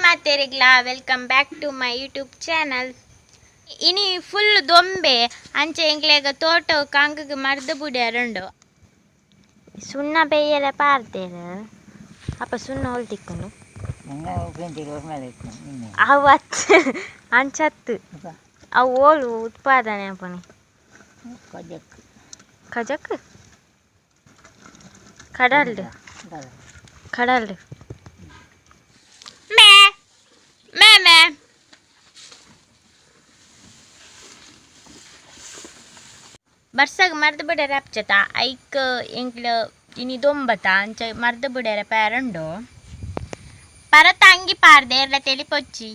ಮಾತೆರಿಗ್ಲಾ welcome back to my YouTube channel. ಇನಿ full ದೊಂಬೆ ಅಂಚೆ ಎಂಕ್ಲೆಗ್ ತೋಟ ಕಂಗಗ್ ಮರ್ದ್ ಬುಡ್ಯಾರುಂಡು. ಸುಣ್ಣ ಬೇಯರೆ ಪಾರ್ದೆರ್ ಅಪ ಸುಣ್ಣ ಓಲ್ ತಿಕ್ಕುಂಡು? ಅವು ಅತ್ತ್, ಅಂಚತ್ತು ಅವು ಓಲು ಉತ್ಪಾದನೆ ಆಪುನಿ? ಕಜಕ್ ಕಡಲ್ಡ್ ಕಡಲ್ಡ್. ಮೇ ಮೇ ಮೇ ಬರ್ಸಗ್ ಮರ್ದ್ ಬುಡ್ಯರೆ ಆಪ್ಚತ ಐಕ್ ಎಂಕ್ಲ ಇನಿ ದೊಂಬತ ಅಂಚ ಮರ್ದ್ ಬುಡ್ಯರೆ ಪೇರುಂಡು. ಪರತ ಅಂಗಿ ಪಾರ್ದೆ ಏರ್ಲ ತೆಲಿಪೊಚ್ಚಿ.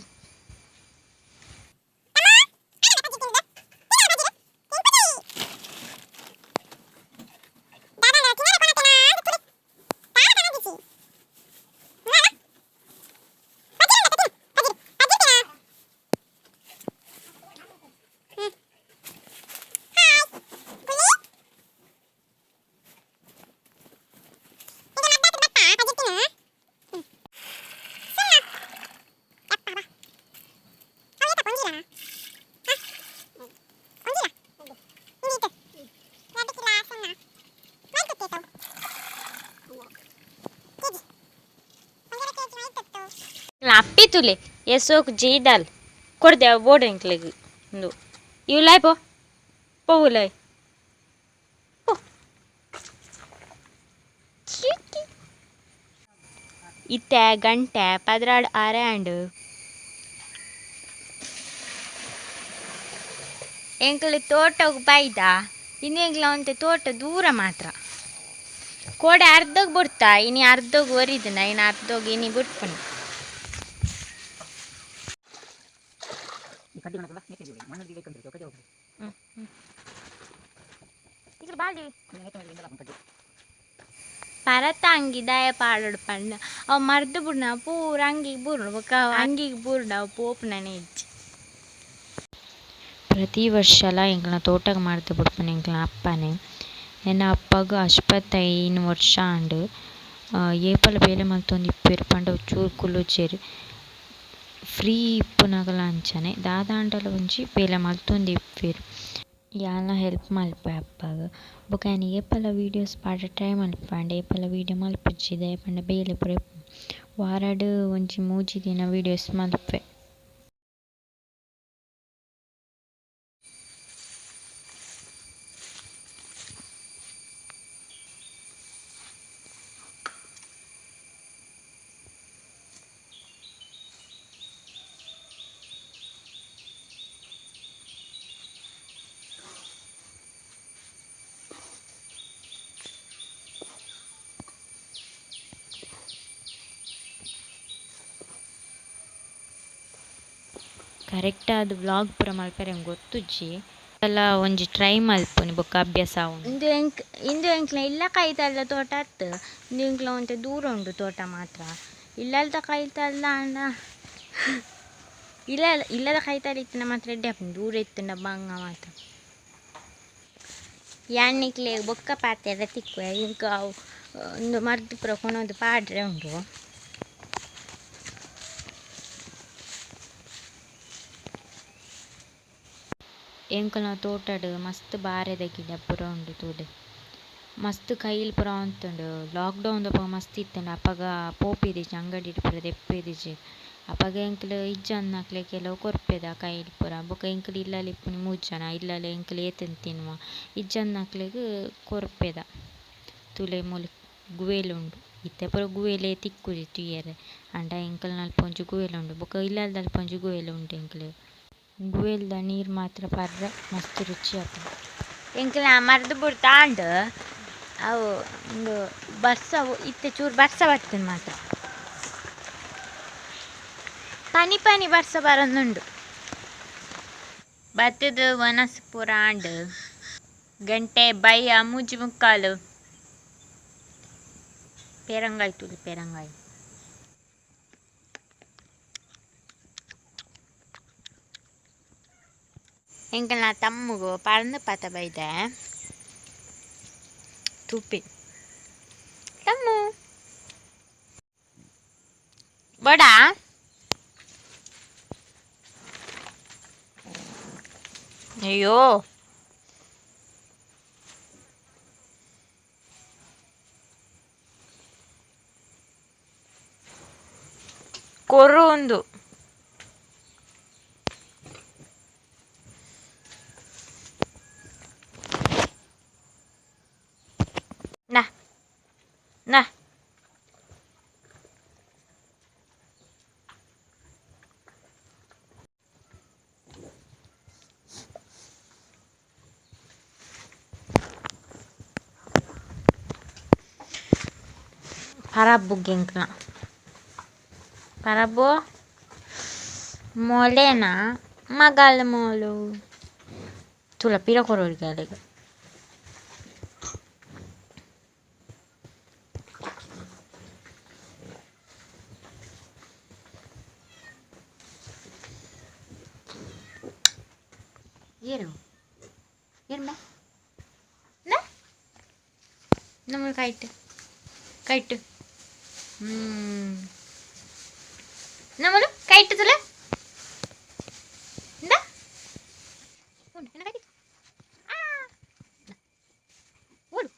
ಅಪ್ಪಿ ತುಲೆ ಎಸೋಕ್ ಜೀದಾಲ್ ಕೊಡ್ದೆ ಬೋಡು ಎಂಕ್ಲೆಗ್ ಉಂದು ಇವುಲಾಯ್ ಪೋ ಪೋವುಲಾಯ್ ಪೋ. ಇತ್ತೆ ಗಂಟೆ 12 ಆರೆ ಆಂಡ್. ಎಂಕ್ಲೆ ತೋಟಗ್ ಬೈದ ಇನ್ನು ಎಂಕ್ಲ ಒಂತೆ ತೋಟ ದೂರ ಮಾತ್ರ. ಕೋಡೆ ಅರ್ಧಗ್ ಬುಡ್ತಾ ಇನಿ ಅರ್ಧಗ್ ಒರಿದುಂಡ ಇನ್ನು ಅರ್ಧಗ್ ಇನಿ ಬುಡ್ಪುನಿ. ಪರತ ಅಂಗಿ ದಾಯ ಪಾಡೊಡು ಪಂಡ ಅವು ಮರ್ದ್ ಬುಡ್ನ ಪೂರ ಅಂಗಿಗ್ ಬೂರುಂಡು ಬೊಕ್ಕ ಅವು ಅಂಗಿಗ್ ಬೂರುಂಡು ಅವು ಪೋಪುನನೇ ಇಜ್ಜಿ. ಪ್ರತಿ ವರ್ಷಲ ಎಂಕ್ಲನ ತೋಟಗ್ ಮರ್ದ್ ಬುಡ್ಪುನ ಎಂಕ್ಲನ ಅಪ್ಪನೆ. ಎನ್ನ ಅಪ್ಪಗ್ 55 ವರ್ಷ ಆಂಡ್. ಏಪಲ ಬೇಲೆ ಮಲ್ತೊಂದು ಇಪ್ಪುವೆರ್ ಪಂಡ ಚೂರು ಕುಲ್ಲುಜೆರ್. ಫ್ರೀ ಇಪ್ಪುನಗಲ ಅಂಚನೆ ದಾದಾಂಡಲ ಒಂಜಿ ಬೇಲೆ ಮಲ್ತೊಂದು ಇಪ್ಪುವೆರ್. ಯಾನ್ಲ ಹೆಲ್ಪ್ ಮಲ್ಪುವೆ ಅಪ್ಪಗ್. ಬೊಕ ಯಾನ್ ಏಪಲ ವೀಡಿಯೋಸ್ ಪಾಡ್ರೆ ಟ್ರೈ ಮಲ್ಪುವೆ ಆಂಡ ಏಪಲ ವೀಡಿಯೋ ಮಲ್ಪುಜಿ ದಾಯೆ ಪಂಡ ಬೇಲೆ ಪೂರ ಇಪ್ಪುಂಡು. ವಾರಡ್ ಒಂಜಿ ಮೂಜಿ ದಿನ ವೀಡಿಯೋಸ್ ಮಲ್ಪುವೆ. ಕರೆಕ್ಟ್ ಆದ್ ವ್ಲಾಗ್ ಪೂರ ಮಲ್ಪೆರೆ ಎಂಕ್ ಗೊತ್ತುಜ್ಜಿ. ಅಲ್ಲ ಒಂಜಿ ಟ್ರೈ ಮಲ್ಪುನಿ ಬೊಕ್ಕ ಅಭ್ಯಾಸ ಆವುಂಡು. ಇಂದು ಎಂಕ್ ಇಂದು ಎಂಕ್ಲ ಇಲ್ಲ ಕೈತಲ್ದ ತೋಟ ಅತ್ತ್, ಇಂದು ಎಂಕ್ಲ ಒಂತೆ ದೂರ ಉಂಡು ತೋಟ ಮಾತ್ರ. ಇಲ್ಲಲ್ದ ಕೈತಲ್ದ ಆಂಡ ಇಲ್ಲ ಇಲ್ಲದ ಕೈತಲ್ ಇತ್ತಿನ ಮಾತ್ರ ಎಡ್ಡೆ ಆಪುಂಡು, ದೂರ ಇತ್ತಿನ ಬಂಗ ಮಾತ್ರ. ಯಾನ್ ನಿಕ್ಲೆಗ್ ಬೊಕ್ಕ ಪಾತೆರ ತಿಕ್ಕುವೆ. ಎಂಕ್ ಅವು ಉಂದು ಮರ್ದ್ ಪೂರ ಕೊನೊದು ಪಾಡ್ರೆ ಉಂಡು. ಎಂಕಲ್ನ ತೋಟಡ್ ಮಸ್ತ್ ಬಾರೆದ ಗಿಡ ಪೂರ ಉಂಡು ತೂಲೆ. ಮಸ್ತ್ ಕೈಲ್ ಪೂರ ಉಂತುಂಡು. ಲಾಕ್ ಡೌನ್ ದಪಗ ಮಸ್ತ್ ಇತ್ತ್ಂಡ್. ಅಪಗ ಪೋಪಿದಿಜಿ ಅಂಗಡಿಡ್ ಪೂರ ದೆಪ್ಪೆದಿಜಿ. ಅಪಗ ಎಂಕ್ಲು ಇಜ್ಜಂದಿನಕ್ಲೆಗ್ ಕೆಲವು ಕೊರ್ಪೆದ ಕೈಲ್ ಪೂರ. ಬೊಕ ಎಂಕ್ಲು ಇಲ್ಲಲ್ ಇಪ್ಪುನಿ ಮೂಜಿ ಜನ ಇಲ್ಲಲ್ ಎಂಕ್ಲು ಏತನ್ ತಿನ್ನುವ. ಇಜ್ಜಂದಿನಕ್ಲೆಗ್ ಕೊರ್ಪೆದ. ತೂಲೆ ಮೂಲು ಗುವೆಲ್ ಉಂಡು. ಇತ್ತೆ ಪೂರ ಗುವೆಲೇ ತಿಕ್ಕುಜಿ ತೂಯೆರೆ. ಆಂಡ ಎಂಕಲ್ನಲ್ಪ ಒಂಜಿ ಗುವೆಲ್ ಉಂಡು. ಬೊಕ ಇಲ್ಲಲ್ದಲ್ಪ ಒಂಜಿ ಗುವೆಲ್ ಉಂಡು ಎಂಕ್ಲೆಗ್. ಗುವೆಲ್ದ ನೀರ್ ಮಾತ್ರ ಪರ್ರೆ ಮಸ್ತ್ ರುಚಿ ಆಪುಂಡು. ಎಂಕ್ಲ ಮರ್ದ್ ಬುಡ್ತಾಂಡ್ ಅವು ಉಂದು ಬರ್ಸ ಇತ್ತೆ ಚೂರು ಬರ್ಸ ಬರ್ತುಂಡು ಮಾತ್ರ. ಪನಿ ಪನಿ ಬರ್ಸ ಬರೊಂದುಂಡು. ಬತ್ತುದು ವನಸ್ ಪೂರ ಆಂಡ್. ಗಂಟೆ ಬಯ್ಯ 3:45. ಪೇರಂಗಾಯಿ ತೂಲೆ ಪೇರಂಗಾಯಿ. ಎಂಕಲ್ನ ತಮ್ಮುಗು ಪರ್ಂದ್ ಪತ ಬೈದೆ ತುಪ್ಪಿ ತಮ್ಮು ಬಡ. ಅಯ್ಯೋ ಕೊರು ಒಂದು ನಾ ನಾ ಪರಬ್ಬು ಗೆಂಕ್ನ ಪರಬ್ಬು ಮೊಲೆನ ಮಗಲ್ ಮೋಲು ತುಲ ಪಿರ ಕೊರೋಳಿಗೆ ಅಲ್ಲಿಗೆ ಏನು ಏನ್ಮ നമ്മൾ കയറ്റ് കയറ്റ് നമ്മൾ കയറ്റത്തില്ല എന്താ ഓಡು.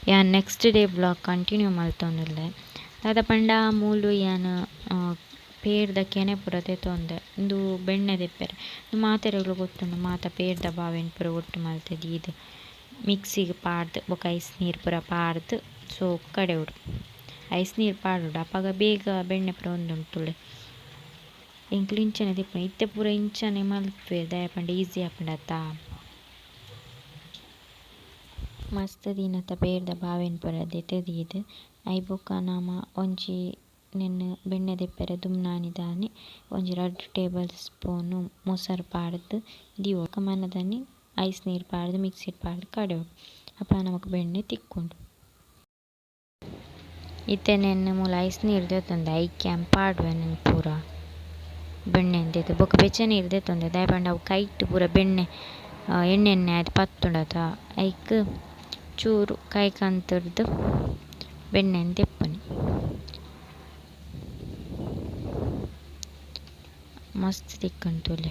ಯಾನ್ ನೆಕ್ಸ್ಟ್ ಡೇ ವ್ಲಾಗ್ ಕಂಟಿನ್ಯೂ ಮಲ್ತೊಂದುಲ್ಲೆ ದಾದ ಪಂಡ ಮೂಲು ಯಾನ್ ಪೇರ್ದ ಕೆನೆ ಪೂರ ದೆತೊಂದೆ ಉಂದು ಬೆಣ್ಣೆ ದೆಪ್ಪೆರೆ ಉಂದು ಮಾತೆರೆಗ್ಲ ಗೊತ್ತುಂಡು ಮಾತ ಪೇರ್ದ ಬಾವೆನ್ ಪೂರ ಒಟ್ಟು ಮಲ್ತ್ ದೀದ್ ಮಿಕ್ಸಿಗ್ ಪಾಡ್ದ್ ಬೊಕ ಐಸ್ ನೀರು ಪೂರ ಪಾಡ್ದ್ ಸೋಕು ಕಡೆವೊಡು ಐಸ್ ನೀರು ಪಾಡೊಡು ಅಪಗ ಬೇಗ ಬೆಣ್ಣೆ ಪೂರ ಒಂದುಂಡು ತೂಲೆ ಎಂಕ್ಲು ಇಂಚನೆ ದೆಪ್ಪುನೆ ಇತ್ತೆ ಪೂರ ಇಂಚನೆ ಮಲ್ಪುವೆರ್ ದಾಯೆ ಪಂಡ ಈಸಿ ಆಪುಂಡತ್ತ ಮಸ್ತ್ ದಿನತ ಪೇರ್ದ ಬಾವೆನ್ ಪೂರ ದೆತ್ತ್ ದೀದ್ ಐ ಬೊಕ ನಮ ಒಂಜಿ ನೆನ್ನ್ ಬೆಣ್ಣೆ ದೆಪ್ಪೆರೆ ದುಂಬಾನಿ ದಾನಿ ಒಂಜಿ ರಡ್ಡ್ ಟೇಬಲ್ ಸ್ಪೂನ್ ಮೊಸರು ಪಾಡ್ದ್ ದೀವೊಡು ಬೊಕ ಮನದಾನಿ ಐಸ್ ನೀರು ಪಾಡ್ದ್ ಮಿಕ್ಸಿಡ್ ಪಾಡ್ದ್ ಕಡೆವೊಡು ಅಪಗ ನಮಕ್ ಬೆಣ್ಣೆ ತಿಕ್ಕುಂಡು. ಇತ್ತೆ ನೆನ್ನ್ ಮೂಲು ಐಸ್ ನೀರು ದೆತ್ತೊಂದೆ ಐಕ್ ಯಾನ್ ಪಾಡುವೆ ನೆನ್ನ್ ಪೂರ ಬೆಣ್ಣೆನ್ ದೆತ್ತ್ ಬೊಕ ಬೆಚ್ಚ ನೀರು ದೆತ್ತೊಂದೆ ದಾಯೆ ಪಂಡ ಅವು ಕೈಟ್ ಪೂರ ಬೆಣ್ಣೆ ಎಣ್ಣೆ ಎಣ್ಣೆ ಆದ್ ಪತ್ತುಂಡತ ಐಕ್ ಚೂರು ಕೈ ಕಂತುರ್ದು ಬೆಣ್ಣೆನ್ ದೆಪ್ಪುನಿ ಮಸ್ತ್ ತಿಕ್ಕುಂಡು ತೂಲೆ.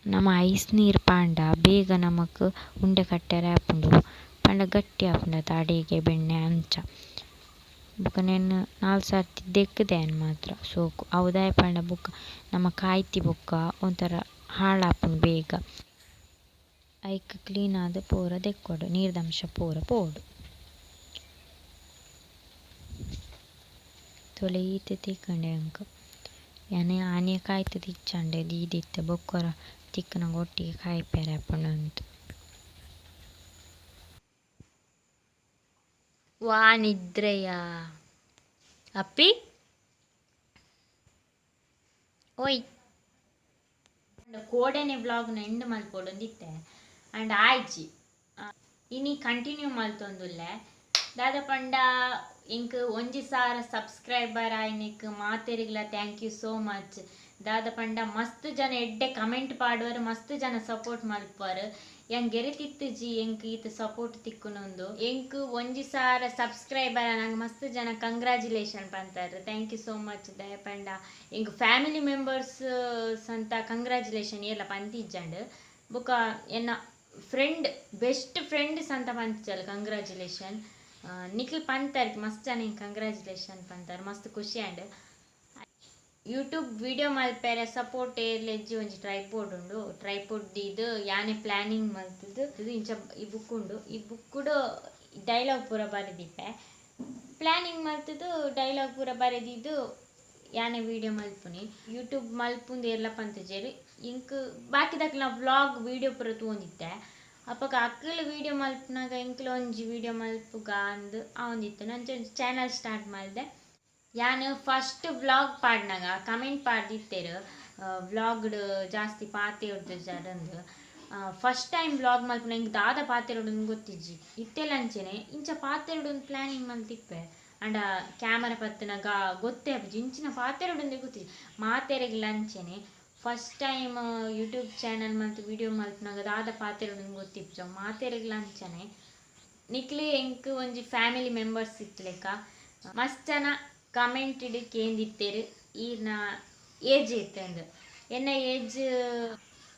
ನಮ ಐಸ್ ನೀರು ಪಾಂಡ ಬೇಗ ನಮಕ್ ಉಂಡೆ ಕಟ್ಟೆರೆ ಆಪುಂಡು ಪಂಡ ಗಟ್ಟಿ ಆಪುಂಡತ ಅಡಿಗೆ ಬೆಣ್ಣೆ ಅಂಚ ಬೊಕ ನೆನ್ನ್ ನಾಲ್ ಸರ್ತಿ ದೆಕ್ಕ್‌ದೆ ಯಾನ್ ಮಾತ್ರ ಸೋಕು ಅವು ದಾಯೆ ಪಂಡ ಬೊಕ ನಮ ಕಾಯ್ತಿ ಬೊಕ್ಕ ಒಂಥರ ಹಾಳಾಪುಂಡು ಬೇಗ ಐಕ್ ಕ್ಲೀನ್ ಆದ್ ಪೂರ ದೆಕ್ಕೊಡು ನೀರ್ದ ಅಂಶ ಪೂರ ಪೋವೊಡು. ತೂಲೆ ಈತ್ ತಿಕ್ಕುಂಡು ಎಂಕ್ ಯಾನ್ ಆನಿಯೇ ಕಾಯ್ತುದು ಇಜ್ಜಾಂಡ್ ದೀದಿತ್ತೆ ಬೊಕ್ಕೊರ ತಿಕ್ಕುನಗ ಒಟ್ಟಿಗೆ ಕಾಯ್ಪೆರೆ ಆಪುಂಡು ಅಂದ್. ವಾ ನಿದ್ರೆಯಾ ಅಪ್ಪಿ ಓಯ್ ಕೋಡೆನೆ ವ್ಲಾಗ್ನ ಎಂಡ್ ಮಲ್ಪೊಡೊಂದಿತ್ತೆ ಅಂಡ್ ಆಯ್ಜಿ ಇನಿ ಕಂಟಿನ್ಯೂ ಮಲ್ತೊಂದುಲ್ಲೆ ದಾದ ಪಂಡ ಎಂಕ್ ಒಂಜಿ ಸಾರ subscriber ಆಯ್ನಿಕ್ ಮಾತೆರಿಗ್ಲ thank you so much. ದಾದ ಪಂಡ ಮಸ್ತ್ ಜನ ಎಡ್ಡೆ ಕಮೆಂಟ್ ಪಾಡುವರು ಮಸ್ತ್ ಜನ ಸಪೋರ್ಟ್ ಮಲ್ಪುವರು ಎಂಕ್ ಗೆರೆತಿತ್ತುಜಿ ಎಂಕ್ ಈತ್ ಸಪೋರ್ಟ್ ತಿಕ್ಕುನೊಂದು ಎಂಕ್ ಒಂಜಿ ಸಾರ ಸಬ್ಸ್ಕ್ರೈಬರ್ ನಂಗೆ ಮಸ್ತ್ ಜನ ಕಂಗ್ರ್ಯಾಚುಲೇಷನ್ ಪಂತಾರೆ thank you so much. ದಾಯ ಪಂಡ ಎಂಕ್ ಫ್ಯಾಮಿಲಿ ಮೆಂಬರ್ಸ್ ಸಂತ ಕಂಗ್ರ್ಯಾಚುಲೇಷನ್ ಏರ್ಲ ಪಂತಿಜ್ಜಂಡ್ ಬೊಕ ಎನ್ನ ಫ್ರೆಂಡ್ ಬೆಸ್ಟ್ ಫ್ರೆಂಡ್ ಸಂತ ಪಂತಿಜಲ್ ಕಂಗ್ರ್ಯಾಚುಲೇಷನ್ ನಿಖಿಲ್ ಪಂತಾರ್ ಮಸ್ತ್ ಜನ ಎಂಕ್ ಕಂಗ್ರ್ಯಾಚುಲೇಷನ್ ಪಂತಾರ್ ಮಸ್ತ್ ಖುಷಿ ಆಂಡ್. ಯೂಟ್ಯೂಬ್ ವಿಡಿಯೋ ಮಲ್ಪೆರೆ ಸಪೋರ್ಟ್ ಏರ್ಲೆಜ್ಜಿ ಒಂಜಿ ಟ್ರೈಪೋಡ್ ಉಂಡು ಟ್ರೈಪೋಡ್ ದೀದ್ ಯಾನೆ ಪ್ಲಾನಿಂಗ್ ಮಲ್ತುದು ಇಂಚ ಈ ಬುಕ್ ಉಂಡು ಈ ಬುಕ್ಕುಡು ಡೈಲಾಗ್ ಪೂರ ಬರೆದಿಪ್ಪೆ ಪ್ಲಾನಿಂಗ್ ಮಲ್ತುದು ಡೈಲಾಗ್ ಪೂರ ಬರೆದಿದ್ದು ಯಾನೆ ವಿಡಿಯೋ ಮಲ್ಪುನಿ ಯೂಟ್ಯೂಬ್ ಮಲ್ಪುಂದು ಏರ್ಲ ಪಂತುಜೆರ್ ಇಂಕ್ ಬಾಕಿದಕ್ಲ್ನ ವ್ಲಾಗ್ ವಿಡಿಯೋ ಪೂರ ತೂವೊಂದಿತ್ತೆ ಅಪಗ ಅಕ್ಕಲು ವಿಡಿಯೋ ಮಲ್ಪುನಗ ಎಂಕ್ಲ ಒಂಜಿ ವಿಡಿಯೋ ಮಲ್ಪುಗ ಅಂದ್ ಆವೊಂದಿತ್ತು ಅಂಚ ಒಂಜಿ ಚಾನಲ್ ಸ್ಟಾರ್ಟ್ ಮಲ್ದೆ ಯಾನ್ ಫಸ್ಟ್ ವ್ಲಾಗ್ ಪಾಡ್ನಗ ಕಮೆಂಟ್ ಪಾಡ್ದಿತ್ತೆರ್ ವ್ಲಾಗ್ಡ್ ಜಾಸ್ತಿ ಪಾತೆರ್ದಿಜಾರಂದು. ಫಸ್ಟ್ ಟೈಮ್ ವ್ಲಾಗ್ ಮಲ್ಪುನ ಎಂಕ್ ದಾದ ಪಾತೆರೊಡುಂದು ಗೊತ್ತಿಜ್ಜಿ. ಇತ್ತೆಲ ಅಂಚೆನೆ ಇಂಚ ಪಾತೆರೊಡುಂದು ಪ್ಲಾನಿಂಗ್ ಮಲ್ತಿಪ್ಪೆ, ಆಂಡ ಕ್ಯಾಮರಾ ಪತ್ತುನಗ ಗೊತ್ತೇ ಆಪುಜಿ. ಇಂಚಿನ ಪಾತೆರೊಡುಂದೇ ಗೊತ್ತಿಜ್ಜಿ. ಮಾತೆರೆಗ್ಲ ಅಂಚೆನೆ ಫಸ್ಟ್ ಟೈಮ್ ಯೂಟ್ಯೂಬ್ ಚಾನಲ್ ಮಲ್ತ್ ವಿಡಿಯೋ ಮಲ್ಪುನಗ ದಾದ ಪಾತೆರೊಡುಂದು ಗೊತ್ತಿಪ್ಪುಜಿ. ಅವು ಮಾತೆರೆಗ್ಲ ಅಂಚನೆ. ನಿಕ್ಲೆ ಎಂಕ್ ಒಂಜಿ ಫ್ಯಾಮಿಲಿ ಮೆಂಬರ್ಸ್ ಇತ್ತಲೆಕ್ಕ. ಮಸ್ತ್ ಜನ ಕಮೆಂಟ್ಡ್ ಕೇಂದಿತ್ತೆರ್ ಈರ್ನ ಏಜ್ ಏತಂದ್. ಎನ್ನ ಏಜ್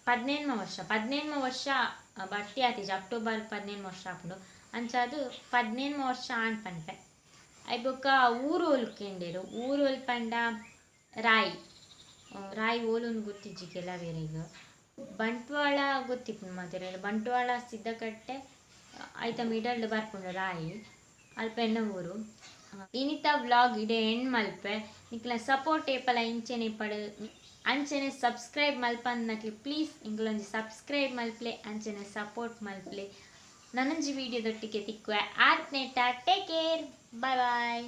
15 ವರ್ಷ. 15 ವರ್ಷ ಬಟ್ಟಿ ಆತಿಜಿ, ಅಕ್ಟೋಬರ್ 15 ವರ್ಷ ಆಪುಂಡು. ಅಂಚಾದ್ 15 ವರ್ಷ ಆಂಡ್ ಪನ್ಪೆ. ಅಯ್ ಬೊಕ್ಕ ಊರು ಓಲು ಕೇಂಡೆರ್. ಊರು ಒಲ್ ಪಂಡ ರಾಯಿ. ರಾಯಿ ಓಲುಂದು ಗೊತ್ತಿಜ್ಜಿ ಕೆಲವೆರೆಗ್. ಬಂಟ್ವಾಳ ಗೊತ್ತಿಪ್ಪುಂಡು ಮಾತೆರೆಗ್ಲ. ಬಂಟ್ವಾಳ ಸಿದ್ದಕಟ್ಟೆ ಐತ ಮಿಡಲ್ಡ್ ಬರ್ಪುಂಡು ರಾಯಿ, ಅಲ್ಪ ಎನ್ನ ಊರು. ಇನಿತ ವ್ಲಾಗ್ ಇಡೆ ಎಂಡ್ ಮಲ್ಪೆ. ನಿಕ್ಲ ಸಪೋರ್ಟ್ ಏಪಲ ಇಂಚೆನೆ ಇಪ್ಪಡ್. ಅಂಚೆನೆ ಸಬ್ಸ್ಕ್ರೈಬ್ ಮಲ್ಪಂದ್ನಕ್ಲೆ ಪ್ಲೀಸ್ ಎಂಕುಲೊಂಜಿ ಸಬ್ಸ್ಕ್ರೈಬ್ ಮಲ್ಪಲೆ, ಅಂಚೆನೆ ಸಪೋರ್ಟ್ ಮಲ್ಪಲೆ. ನನೊಂಜಿ ವಿಡಿಯೋದೊಟ್ಟಿಗೆ ತಿಕ್ಕುವೆ. ಆತ್ನೇಟ ಟೇಕ್ ಕೇರ್, ಬಾಯ್ ಬಾಯ್.